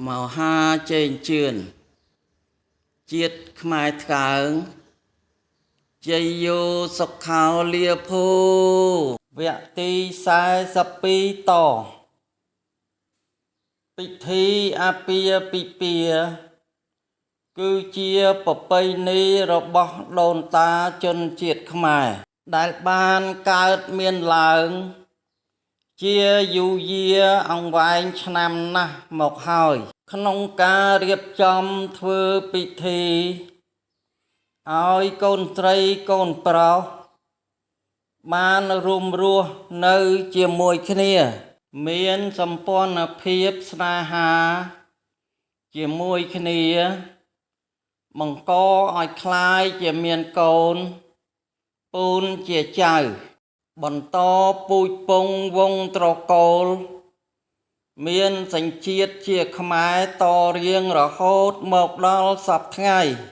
មហាជេងជឿនជាតិខ្មែរថ្កើងជ័យយោសុខោលាភូវគ្គទី42តពិធីអាពាហ៍ពិពាហ៍គឺជាប្រពៃណីរបស់ដូនតាជនជាតិខ្មែរដែលបានកើតមានឡើងជាយូរយារអង្វែងឆ្នាំណាស់មកហើយក្នុងការរៀបចំធ្វើពិធីឲ្យកូនស្រីកូនប្រុសបានរួមរស់នៅជាមួយគ្នាមានសម្ព័ន្ធភាពស្នេហាជាមួយគ្នាបង្កឲ្យក្លាយជាមានកូនពូនជាចៅបន្តពូជពងវងត្រកូលមានសញ្ជាតិជាខ្មែរតរៀងរហូតមកដល់សព្វថ្ងៃ។